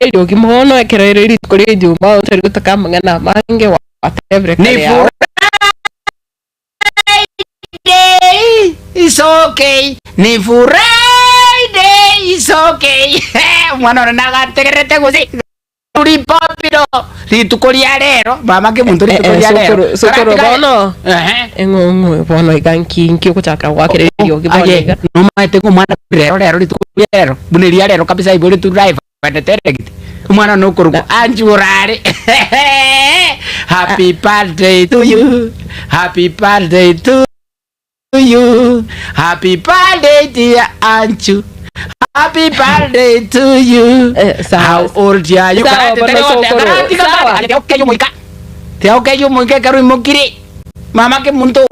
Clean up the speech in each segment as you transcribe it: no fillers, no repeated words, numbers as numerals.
Eriogi mono ekero ere rituko ria Ijumaa otari gotaka amang'ana amange gwatebire Ni kare ao. Friday is okay. Ni Friday is okay. Omwana one nagategererete gose ripapiro rituko ria rero mama kemonto Eh, rituko eh, ria rero sokoro sokoro Karatiga- bono Ehe. eng'ong'o bono iga nki nki ogochakera goakera eriogi bono Aye, iga. nomaete ng'a omwana rero rero rituko ria rero buna eria rero kabisa aiboretwe live and direct omwana one okorokwa Angie Orare happy birthday to you happy birthday to you happy birthday dear Anju happy birthday to you Eh, sawa. how old are you Sawa, Karate, bono tari gote- sokoro. karate, Sawa. karate, okay, omoika Tiga okeyia omoika ekero oimokire, mama kemonto,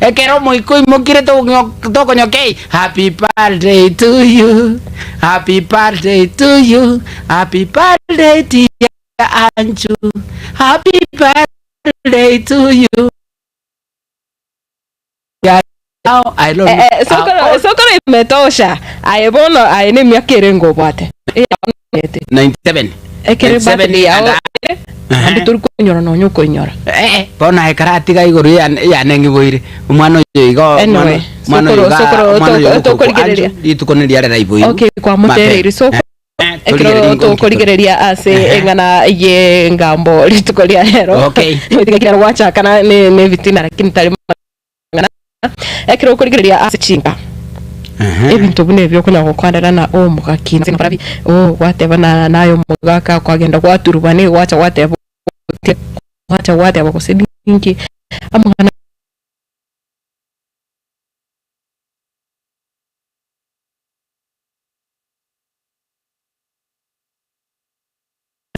ekero omoika oimokire togonyo tokonyokei, happy birthday to you, happy birthday to you, happy birthday dear Anju, happy birthday to you. Now I don't know. Eh, eh, sokoro How old- sokoro imetosha aye bono aye ne emiaka ere ngobwate Eh, ete. 97. ekere 97 birthday yao and ere, naende tori konyora nonya okoinyora Eh, bono aye karatiga igoro yane yane ng'iboire omwana oyo igo Anyway, omwana oyo sokoro- iga- sokoro omwana oyo toko- okorokwa tokorigereria. Anju, rituko niria raraiboirwe okay kwamotereiri so Mapema. Eh, ekero torigereria ingo tokorigereria ase Ehe. eng'ana y'engambo rituko ria rero Okay. Tiga kera gwachakana ne ne ebitina lakini tari mang'ana ekero okorigereria ase chinka Ehe. ebinto buna ebio okonya gokwanera na omogaki na barabi oh gwateba na naye omogaka kwagenda gwaturubana nigo gwacha gwateba otie gwacha gwateba gose ninki amang'ana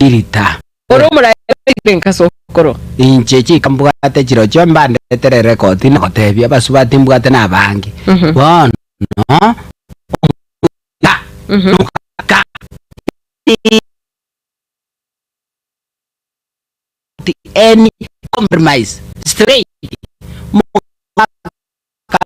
Irita. Ore omoraia oigure nka sokoro. Inche chika mbwate chirochio mbandetere record nagotebia abasubati mbwate nabange bono omoika nogaka any compromise straight mogaka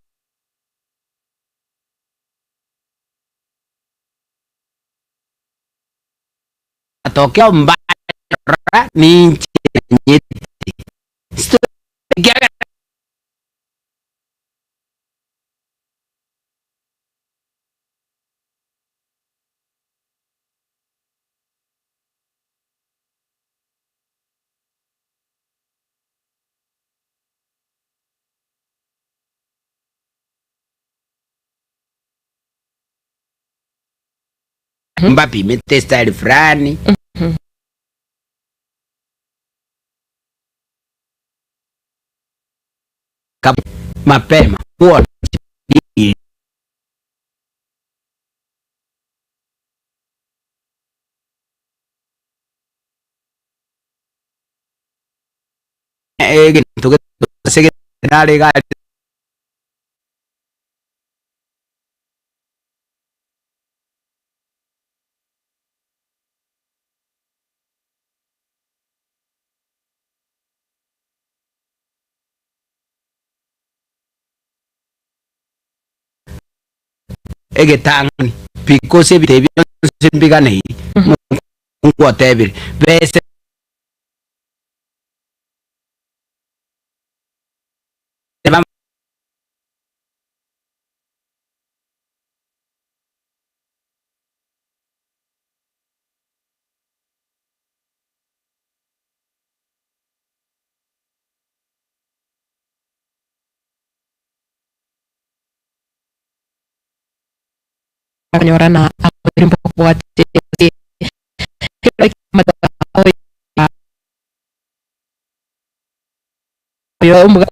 Matokeo mbarora ninche manyete. Ekiagera mbapimete style fulani Kap- mapema kuona egento gose nare gari egetang'ani because ebinto ebi bionsi mbiganeiri ngwatebire bese Akanyora na abarimbo bwate oyo omuga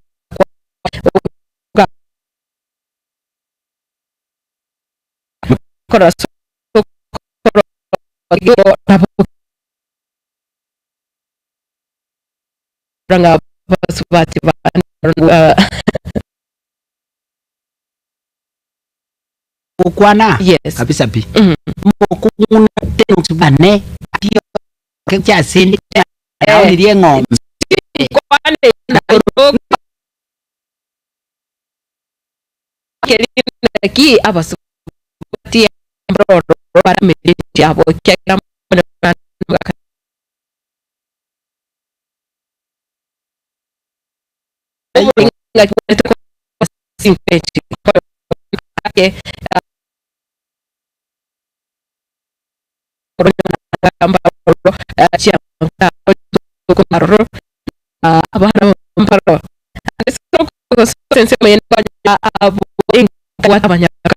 kora ng'a abasubati Gokwana Yes. kabisa pi Mm. mokung'una tene kiasende naonirie eng'ombe Kwane ki abasubati mbroro baramere yabo kiagira Chinkechi ake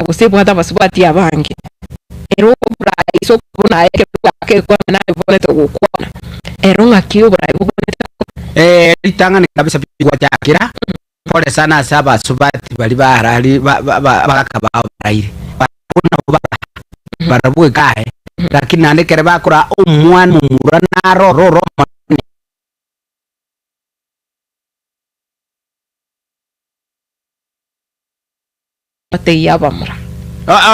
gose ebwate abasubati abange ero oborai ase okobuna aye ekero akekwana naye obwenerete gokwana ero ng'aki oborai bobwenerete Eh, ritang'ani kabisa gwachakera pole sana ase abasubati baria barari ba- ba- ba- abagaka bao baraire barabwo nabo bara barabwo ekae lakini naende ekere bakora omwana omomura naro oro oro omonene. Batebie abamura.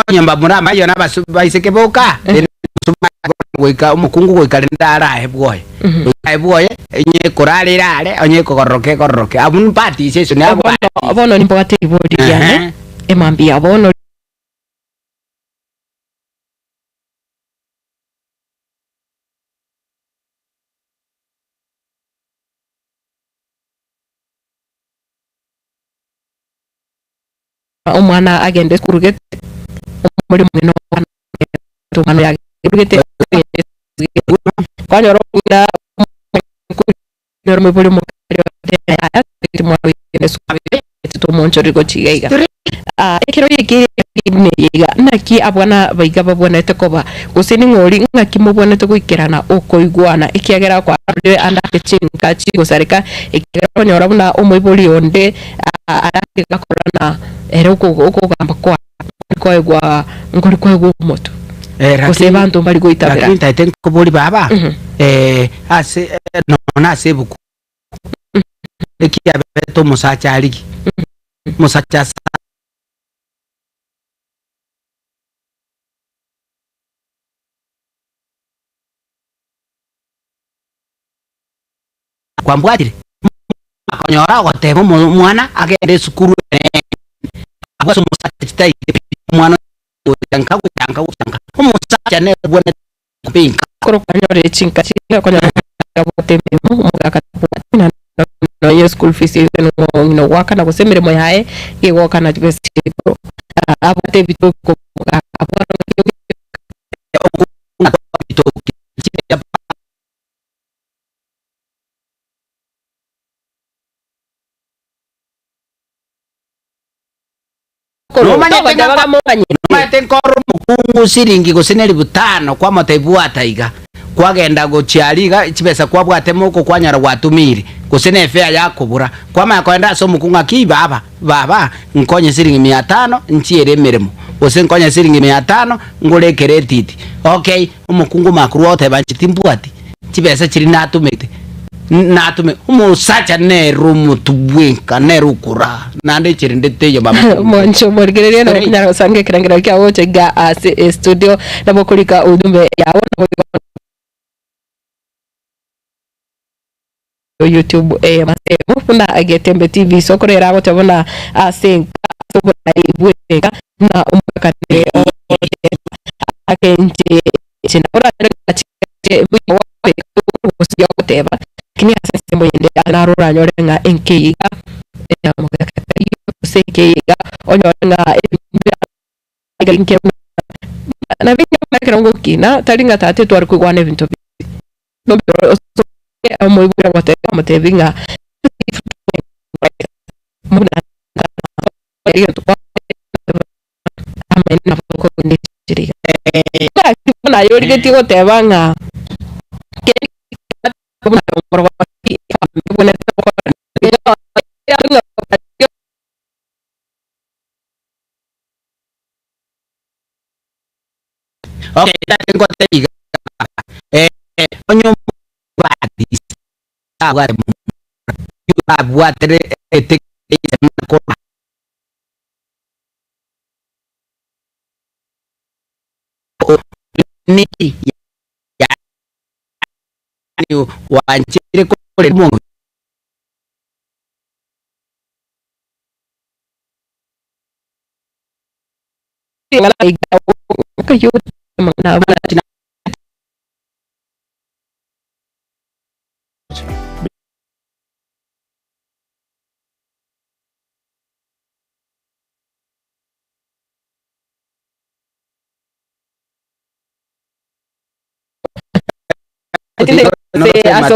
Onye mbamura amaiyo na abasu baiseke boka, rende omosubati goika omokungu goika rende arae bwoye. Goika arae bwoye, onye ekorara erare, onye ekogororoka egororoke. Abwo mbatise esoni abwo Bono bono nimbwate ribori riane, Ehe. emambia bono. Omwana agende esukuru gete, omorimo ng'ina omwana omwana oyo agende gete, kwanyora omong'ina omoibori omokare yaya omwana oyo agende esukuru gete tomonchoreri gochia iga iga. Ekero geke buna eye iga, naki abana baiga babwenerete koba, gose ning'o oria ng'aki mobwenerete goikerana okoigwana, ekiagera kwarorire ande ase chinka chigosareka, ekiagera okonyora buna omoibori onde arake gakora na ere okogamba kwaye nkori koegwa nkori koegwa omoto, gose abanto mbari goitabera. Lakini ntaete nkoboria baba, ase nonya ase ebuku ekiabete omosacha arigie, omosacha asa. Kwambwatire? Akonyora ogoteba omwana agende esukuru enene, abwo ase omosacha chitaike pi, omwana gocha nka gocha nka gocha nka, omosacha nere obwenerete koba enka. Ekero kwanyorire chinka chiria okonyora abwate emeremo, omogaka tabwati naende nonye eschool fees eye ng'ina ogoakana gose emeremo yaye gegoakana chibesa chiria igoro, abwate ebitoki omogaka abwate Nomanyete ng'a nomanyete nkore omokungu siringi gose na elifu tano kwamotebia bwata iga, kwagenda gochia aria iga chibesa kwabwate moko kwanyora gwatumiire, gose na efare yakobura, kwamanya kogenda ase omokungu ng'aki baba, baba nkonye siringi mia tano nchiere emeremo, gose nkonye siringi mia tano ngore ekeretiti, okay, omokungu omanye korwa ogoteba inche timbwati. Chibesa chiria natomete, natome omosacha nere omotu bwenka, nere okoraa, naende echerende teiyo mama. Omonche omorigereria nabo okonyara gosanga ekerengerero kiao gocha iga ase estudio, nabo okorika ujumbe yao nabo YouTube eye masemo buna Getembe TV sokoro ere agoteba buna ase enka ase oborai bw'enka buna omogaka nere ogoteba ake inche inche nabo oranyore ng'a gose ogoteba lakini ase ensemo yende naro oranyore ng'a enka eye iga eyamogaka taiyo gose enka eye iga onyore ng'a nabo ekero ngokina tari ng'a tata etware koigwana ebinto omoibori amotebi ng'a Buna aye origetie goteba ng'a Okay, tari ngotebia iga, eh, onye omobwati abwate abwatere ete kora Niki yaani wanchire korera omonto. Ase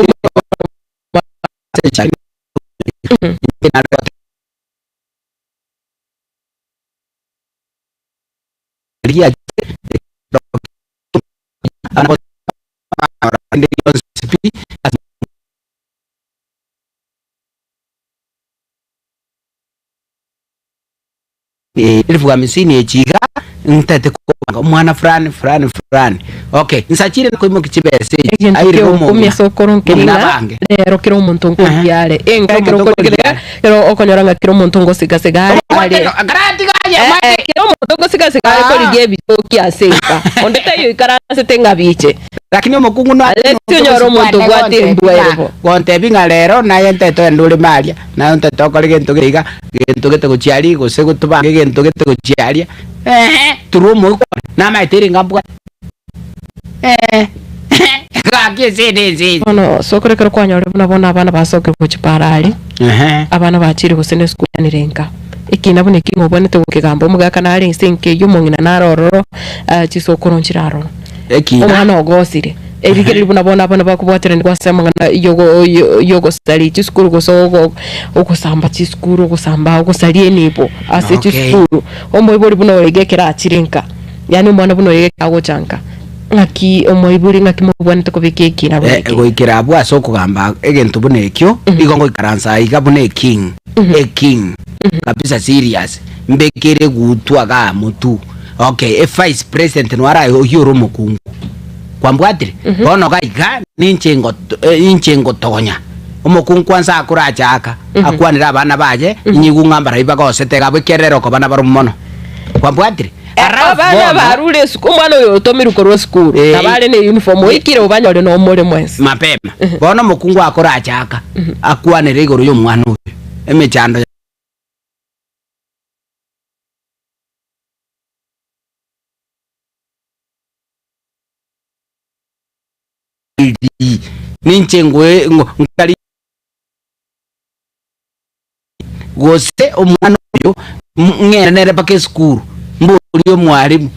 Elfu hamsini echi iga ntete kobanga omwana fulani fulani fulani okay nsachire nakoimokia chibesa echi Egento airire kiogokumia omong'ina ase okoronkeria omong'ina ng'a abange rero kera omonto nkoria are. Enga Kera ekero omonto okorigereria nkoria are. ekero okonyora ng'a kera omonto ngosigasega are are. Karatiga aye Eh, omanyete kera omonto ngosigasega are Ah. korigia ebitoki ase enka. Onde taiyo oikaransete ng'a biche. Lakini omokungu no Unless onyore omonto obwate embwa ere bo. Gontebi ng'a rero naye ntete ogende oreme aria, naye ntete okore gento gete iga, gento gete gochia aria, gose gotobange egento gete gochia aria, eeh, turwa omoika one, namaete ere ng'a mbwate, eeh, gaki ense ende ense eye. Bono sokoro ekero kwanyorire buna bono abana basokire gochia para aria, Ehe. abana bachire gose ne esukuru yanire nka, ekina buna eki ng'a obwenerete gokegamba omogaka nare ense enka eywo omong'ina nare ororo, chisokoro nchire aroro. Ekina. Omwana ogosire. Erigererio buna bono abana bakobwateranigwa ase amang'ana yogo- yo- yogosaria chisukuru gose ogo- ogosamba chisukuru, ogosamba ogosaria enibo ase Okay. chisukuru. Omoibori buna oyo ekero achire nka, yaani omwana buna oyo ekero agocha nka, ng'aki omoibori ng'aki mobwenerete kobeka ekina buna Eh, eke? goikera abwo ase okogamba egento buna ekio, igo ngoikaransa aiga buna eking, eking, kabisa serious, mbekere egutwa igaa motwe. Okay, e vice president noo araye oyio ore omokungu. Kwambwatire? Bono iga iga ninche ngot- eh, inche ngotogonya. Omokungu kwanza akoracha aka, akwanere abana baye, inyigu ng'a mbarai bagosete iga abwo ekiagera ere okoba nabarobwo mono. Kwambwatire? Alafu Abana bono, barure esukuru, omwana oyo otomirwe korwa esukuru, Eh. nabo are ne uniform, oikire obanyore nomore mwensi. mapema. Bono omokungu akoracha aka, akwanere igoro ya omwana oyo, emechando Ninche ngoe ngo- nkari gose omwana oyo m- ng'ende nere mpaka esukuru mborie omwalimu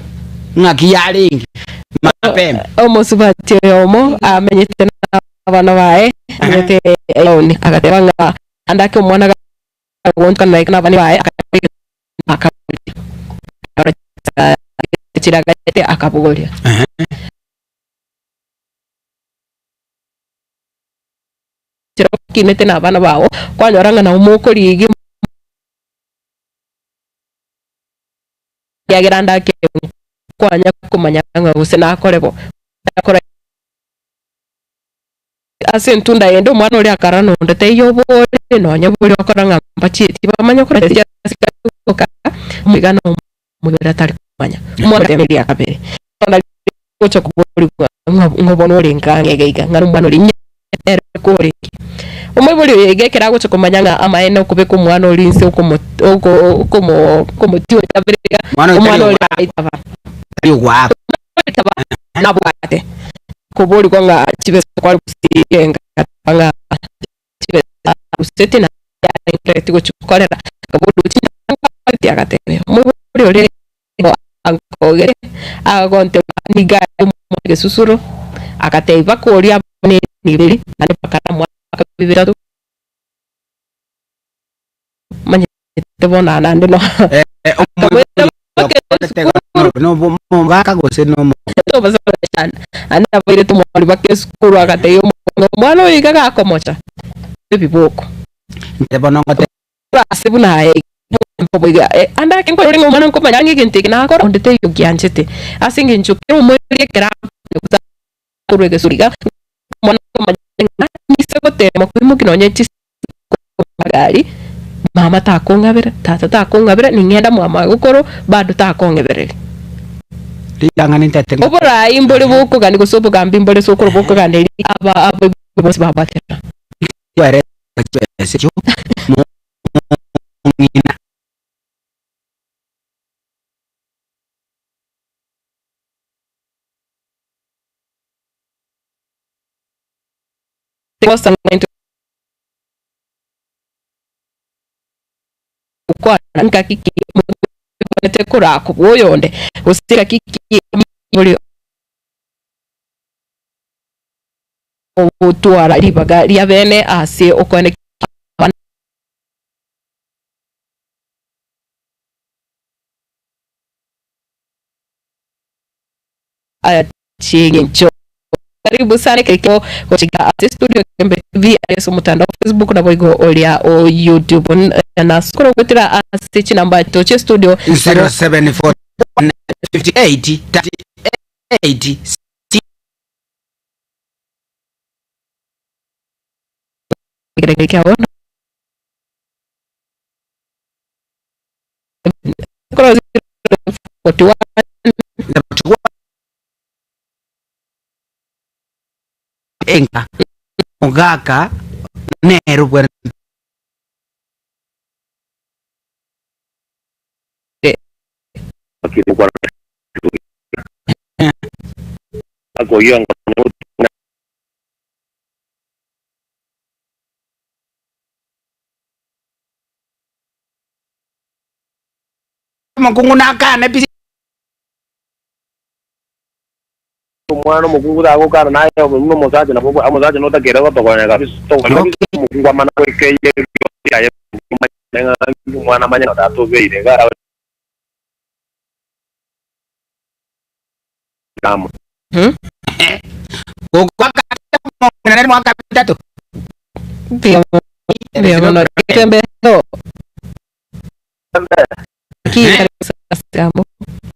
ng'aki yarenge mapema. Omosubati oyomo amenyete nabana baye, amenyete etaoni, agateba ng'a ande ake omwana gagontwa nabana baye akaboria, chiragete akabogoria. Chira okinete na abana bao, kwanyora ng'a nabo mokorigia ekiagera ande ake kwanya komanya ng'a gose nakore bo, nakora Ase entunda ende omwana oria akarora na onde taiyo obore, nonya boria okora ng'a mbachieti bamanye okora chiasika omoiga na omobere atari komanya. Omwana oria ria kabere. Bono nari gocha koborigwa ng'a ng'a bono ore nka ng'a iga iga ng'a nomwana oria inye ere korenge. Omoibori oyo iga ekero agocha komanya ng'a amaene okobeka omwana oria inse okomo oko okomo okomotiwa kabere iga, Omwana oyo tari omwana oria ogoaka. aitaba. Tari ogoaka. Aitaba nabwate. Koborigwa ng'a chibesa kware gosirenga ng'a chibesa aruseti na yarengereti gochikorera, akaborigwa chindagera agatebia omoibori oria nigo ankogere agontebia nigo are omwana egesusuro, agatebia baka oria abane enibo eria naende bakaramwa baka bitato. Manyete bono naende no Nomogaka gose nomo Naende nabairete omwalimu baka esukuru agatebia omwana omwana oyo iga gakomocha ebiboko. Inche bono ngote. Ase buna aye iga ande ake nkorore ng'a omwana nkomanya ng'a egento eke nakora onde taiyo ogianchete ase eng'encho kera omoerio ekero agocha korwa egesuri iga omwana nkomanya ng'a nise gotema koimokia nonye chis Gari, mama takong'abera, tata takong'abera, ning'enda mwa magokoro, bado takong'ebereria. Ritang'ani ntete ng'a. Oborai mbore bokogani gose obogambi mbore ase okoro bokoganeria aba abaibori bonsi babwatera. Kwereta chibesa echio mong'ina. Gosanga intwe gokwana ngaki ki omobwate korakobua oyonde, gose ngaki ki ore. Mogotwara ribaga ria bene ase okoenekia abana. Chi'engencho. Karibu sana ekero gochika ase studio Gembe TV ase omotandao wa Facebook naboigo oria o YouTube na sokoro goetera ase chinamba chiaito chie studio 0741 58 38 ekerengo kiabo koro 41 Enka mogaka nere obwenerete. Omokungu nakane pi. Omwana omokungu tagokana naye buna omosacha nabo omosacha notakeire gotogonya kabisa togonya kabisa omokungu amana goikeia eriogi riaye omanye ng'a omwana amanye ng'a tata obeire iga arabe amo. Gokwa mwaka bitato. Mbuya mono Getembe hello. Ki karibu sana amo.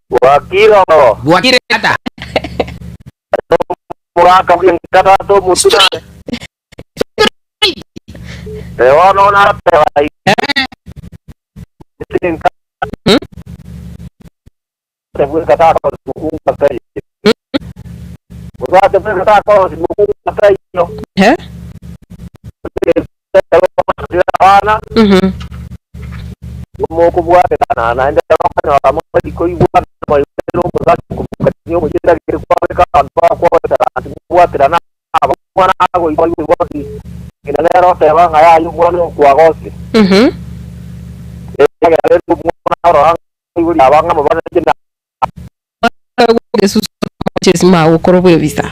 Bwakire oo. Bwakire tata. Omogaka bw'enka tata omotwe nare. Eh, bono narateba enka bweka takosi mokungu ataiyo. Osacha bweka takosi mokungu ataiyo. Eh? Abana Mokobwaterana naende bakonyora mori koigwana moigwere omosacha okomokania omochie kwabeka abanto bakobwaterana timobwaterana aba omwana agoigwa bonsi ng'ina nere oteba ng'a yaya omwana okwagosire ekiagera rende omwana arora ng'a abaibori aba ng'a mobanete na Gesusu chesima gokora obwebisa.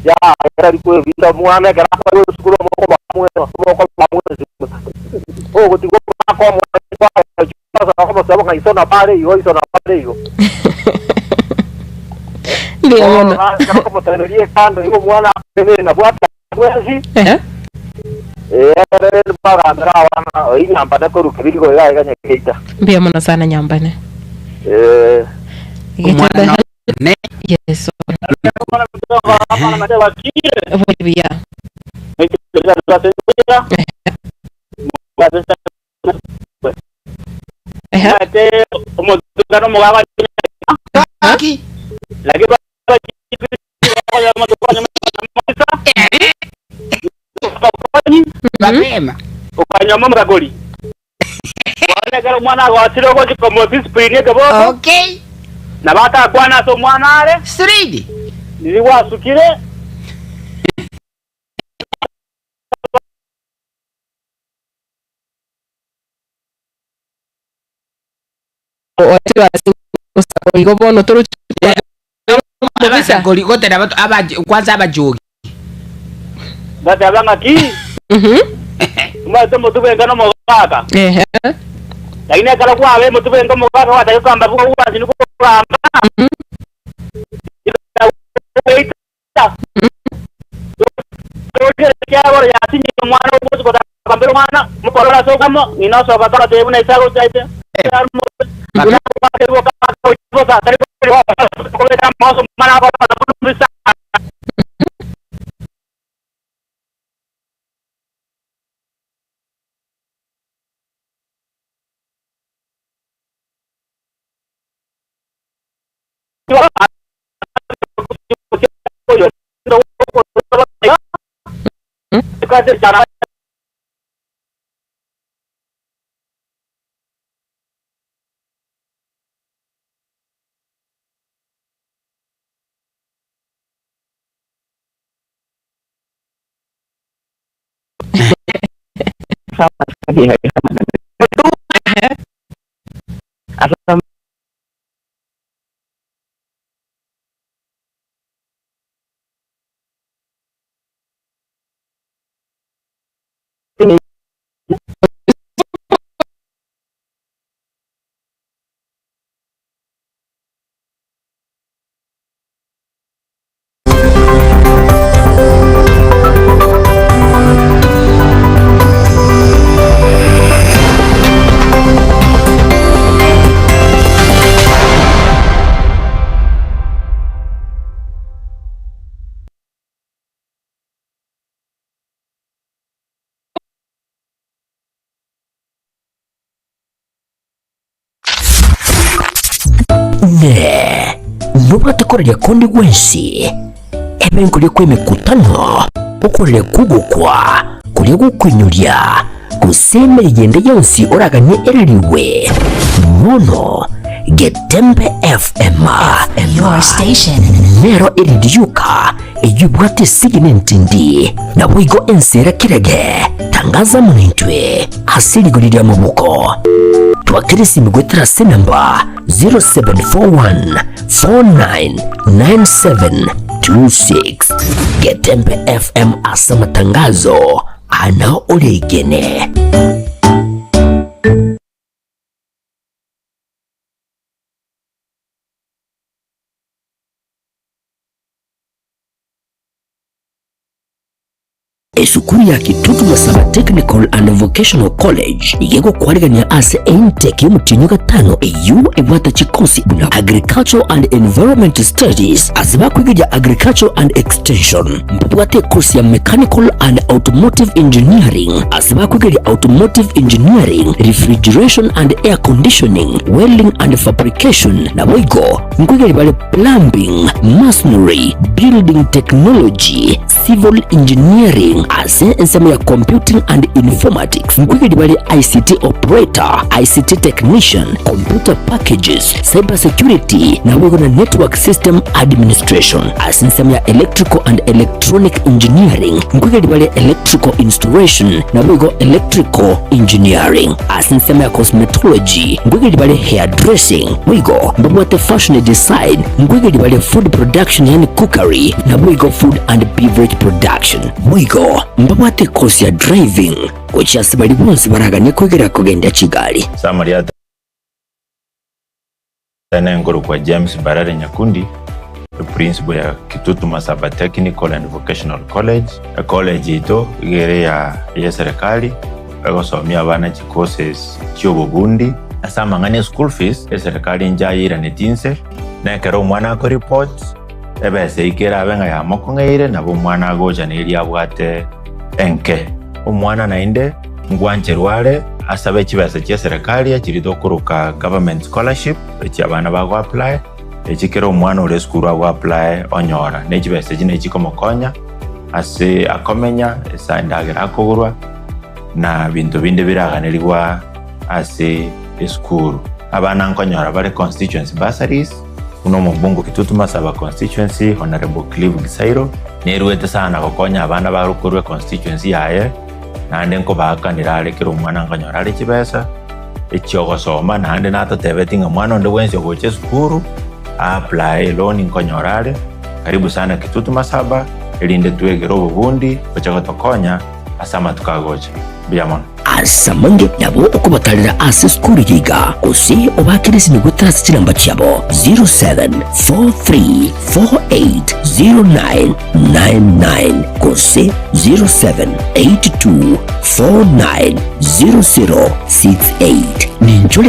Yaya tari kwebisa omwana ekero akoirwa esukuru omokoba omokoba mwensi ogotigwa omwaka omoa okomosaba ng'a iso nabo are igo iso nabo are igo. Mbuya mono. Ekero okomoteneria ekando igo omwana akoenena bwata bwensi Ehe. ee rende bagambera abana oi nyambane korwa kebirigo iga iga nyageita. Mbuya mono sana nyambane. Ee. Getembe Omwana ne Yeso. Bori buya. Ehe. Aki. Mapema. Okanyoma omoragori. Bono ekero omwana agosire ogochia komodiscipline ekeboko, Okay. nabo atakwane ase omwana are, Straight. riria gwasukire, Oachire ase osako igo bono torochi mobisa. Abasakori gotera bato abache kwanza abachogi. Ngateba ng'aki, omanyete omotwe bwenka nomogaka. Ehe. Lakini ekero kwabe omotwe bwenka omogaka gwataka kogamba bwansi nigo okogamba, Inee! Nobwate koraria konde gwensi, ebe nkoria kw'emekutano, okoraria kw'ogokwa, koria gokoinyoria, gose emeriyo ende yonsi oraganie erarigwe? Bono Getembe FM Your station. nero erindi yoka eyio ebwate esegi nentindi, naboigo ense era kerege. Tangaza amo naintwe ase rigori ri'amaboko. Twakere esimi goetera ase enamba 0741499726. Getembe FM ase amatangazo ana oregene. Esukuru ya Kitutu Masaba Technical and Vocational College nigo egokwarigania ase eintake y'omotienyi o gatano eyio ebwate chikosi buna Agricultural and Environment Studies ase bakwegeria Agricultural and Extension. Mbabwate ekosi ya Mechanical and Automotive Engineering ase bakwegeria Automotive Engineering, Refrigeration and Air Conditioning, Welding and Fabrication naboigo nkwegeria bare Plumbing, Masonry, Building Technology, Civil Engineering ase ensemo ya Computing and Informatics nkoigeria bare ICT Operator, ICT Technician, Computer Packages, Cyber Security naboigo na Network System Administration. Ase ensemo ya Electrical and Electronic Engineering nkoigeria bare Electrical Installation naboigo Electrical Engineering. Ase ensemo ya Cosmetology nkoigeria bare Hairdressing boigo mbabwate Fashion Design nkoigeria bare Food Production yaani Cookery naboigo Food and Beverage Production. Boigo mbabwate ekosi ya Driving gochia ase baria bonsi baraganie koigera kogendia chigari. Samaria Tene nkorokwa James Mbarare Nyakundi, eprinciple ya Kitutu Masaba Technical and Vocational College. Ecollege yaito iga ere ya eserekari egosomia abana chicourses chiobobundi. Ase amang'ana e school fees, eserekari nchayeiranetie inse, na ekero omwana akoreport, ebesa eyio kerabe ng'a yamokong'eire, nabo omwana agocha na eria abwate enke. Omwana naende Ngwancherwa are asabe chibesa chia serikali echiria tokoroka government scholarship echi abana bago apply echi kera omwana ore esukuru ago apply onyora ne chibesa echi nachi chikomokonya ase akomenya ase endagera akogorwa na binto binde biraganerigwa ase esukuru. Abana nkonyora bare constituency bursaries buna omobunge o Kitutu Masaba constituency Honourable Clive Gisairo nerwete sana gokonya abana barokorwa econstituency yaye. Naende nkobaakanera are kera omwana nkonyora are chibesa echi'ogosoma, naende natotebetie ng'a mwana onde bwensi ogocha esukuru a-apply eloni nkonyora are. Karibu sana Kitutu Masaba, erinde twegere obobundi gocha gotokonya ase amatuko agocha. Mbuya mono. Ase amange nabo okobatarera ase esukuru eye iga, gose obaakere esimi goetera ase chinamba chiabo 07434809 99 gose 0782490068. Ninchore.